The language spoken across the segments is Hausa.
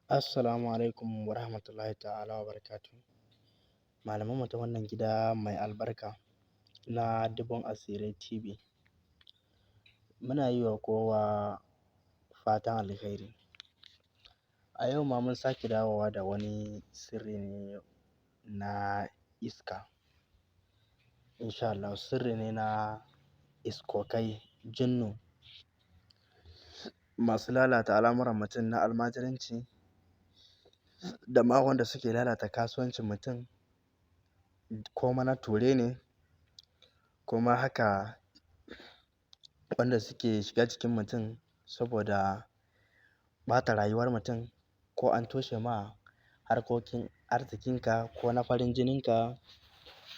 Assalamu alaikum wa rahmatullahi ta'ala wa barakatuh. Malamanmu ta wannan gida mai albarka na Dubun Asirai TV. Muna yi wa kowa fatan alkhairi. A yau ma mun sake dawowa da wani sirri ne na iska. Insha Allah sirri ne na iskokai, jinnu masu lalata al'amuran mutum na almajiranci da ma wanda suke lalata kasuwancin mutum ko ma na ture ne ko ma haka wanda suke shiga cikin mutum saboda ɓata rayuwar mutum ko an toshe ma harkokin arzikinka ko na farin jininka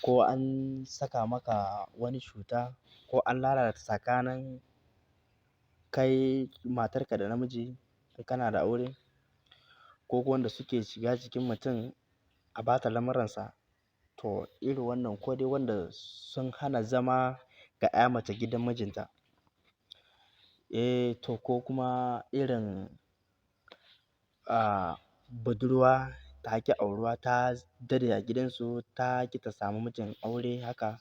ko an saka maka wani cuta ko an lalata tsakanin kai matarka da namiji in kana da aure ko kuwa wanda suke shiga cikin mutum a ɓata lamuransa. To irin wannan ko dai wanda sun hana zama ga 'ya mace gidan mijinta. Eh to ko kuma irin, ah, budurwa ta ƙi auruwa ta dade a gidansu ta ƙi ta samu mijin aure haka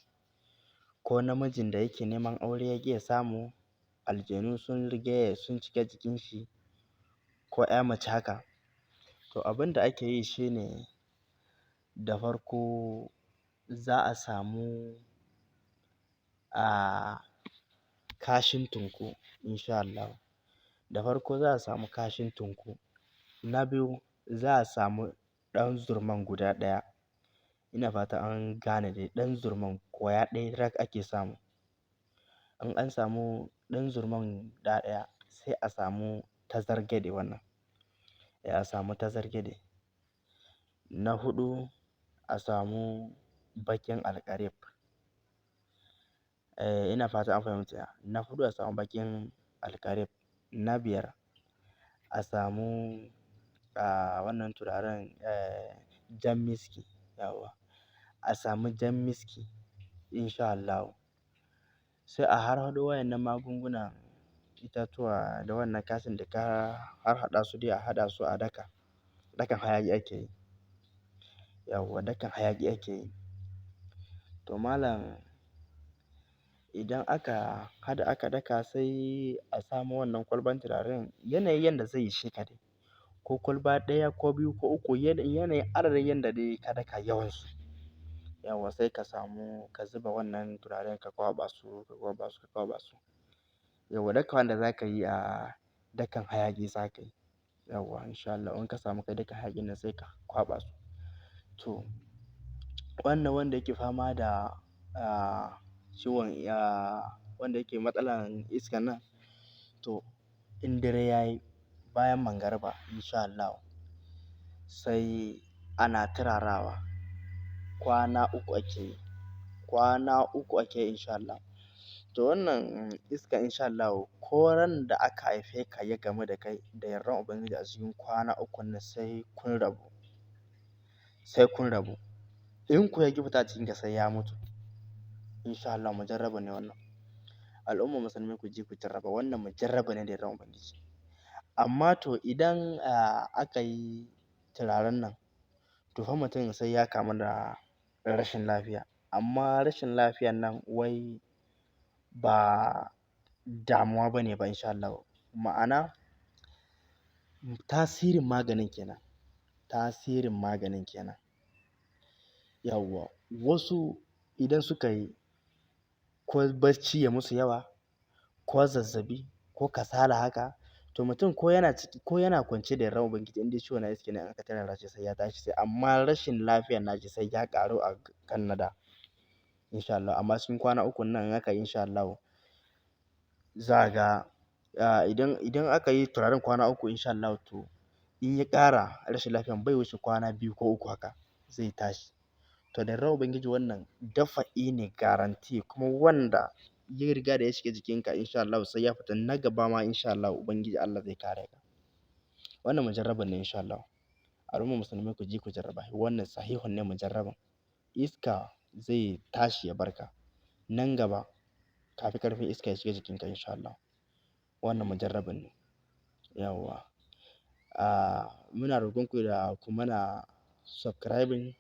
ko namijin da yake neman aure ya ƙi ya samu, aljanu sun rigaya sun shiga jikin shi ko 'ya mace haka. To abin da ake yi shine da farko za a samu, ah, kashin tunku insha Allah. Da farko za a samu kashin tunku. Na biyu za a samu ɗan zurman guda ɗaya. Ina fata an gane dai ɗan zurman kwaya ɗaya rak ake samu. In an samu ɗan zurman guda ɗaya sai a samu tazargade wannan. Eh a samu tazargade. Na huɗu a samu baƙin alƙarib. Eh ina fata an fahimta. Na huɗu a samu baƙin alƙarib. Na biyar a samu, ah, wannan turaren, eh, jan miski yauwa. A samu jan miski insha Allahu. Sai a harhaɗo wayannan magungunan itatuwa da wannan kashin da ka harhaɗa su dai a haɗa su a daka. Dakan hayaƙi ake yi. Yauwa dakan hayaƙi ake yi. To malam, idan aka haɗa aka daka sai a samu wannan kwalban turaren yanayin yanda zai isheka dai. Ko kwalba ɗaya ko biyu ko uku yanayin adadin yanda dai ka daka yawansu. Yauwa sai ka samu ka zuba wannan turaren ka kwaɓa su, ka kwaɓa su, ka kwaɓa su. Yauwa daka wanda za ka yi a dakan hayaƙi za ka yi. Yauwa insha Allah in ka samu kai dakan hayaƙin nan sai ka kwaɓa su. To wannan wanda yake fama da, ah, ciwon, ah, wanda yake matsalar iskan nan to in dare ya yi bayan magariba insha Allahu sai ana turarawa. Kwana uku ake yi. Kwana uku ake yi insha Allah. To wannan iska insha Allahu ko ran da aka haife ka ya gamu da kai da yardan Ubangiji a cikin kwana ukun nan sai kun rabu. Sai kun rabu. In kuwa ya ƙi fita cikinka sai ya mutu. Insha Allah mujarrabu ne wannan. Al'ummar musulmai ku je ku jarraba wannan mujarrabu ne da yardan Ubangiji. Amma to idan, ah, aka yi turaren nan to fa mutum sai ya kamu da rashin lafiya. Amma rashin lafiyan nan wai ba damuwa bane ba insha Allahu. Ma'ana tasirin maganin kenan. Tasirin maganin kenan. Yauwa wasu idan suka yi ko bacci ya musu yawa ko zazzabi ko kasala haka to mutum ko yana ciki ko yana kwance da yardan Ubangiji in dai ciwon na iska ne in aka turara shi sai ya tashi sai amma rashin lafiyar nashi sai ya ƙaru a kan na da insha Allah. Amma cikin kwana ukun nan in aka yi insha Allahu za ka, ah, idan, idan aka yi turaren kwana uku insha Allahu to in ya ƙara rashin lafiyan bai wuce kwana biyu ko uku haka zai tashi. To da yardan Ubangiji wannan dafa'i ne guarantee kuma wanda ya riga da ya shiga jikinka insha Allahu sai ya fita na gaba ma insha Allahu Ubangiji Allah zai kare ka. Wannan mujarraban ne insha Allahu. Al'ummar musulmai ku je ku jarraba. Wannan sahihun ne mujarraban. Iska zai tashi ya barka. Nan gaba ka fi ƙarfin iska ya shiga jikinka insha Allah. Wannan mujarraban ne. Yauwa. Muna roƙon ku da ku mana subscribing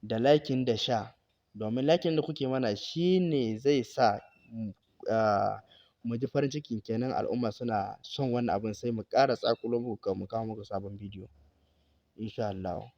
da liking da share. Domin liking da kuke mana shi ne zai sa mu ji farin ciki kenan al'umma suna son wannan abun, sai mu ƙara tsakulo muku mu kawo muku sabon bidiyo. In sha Allahu.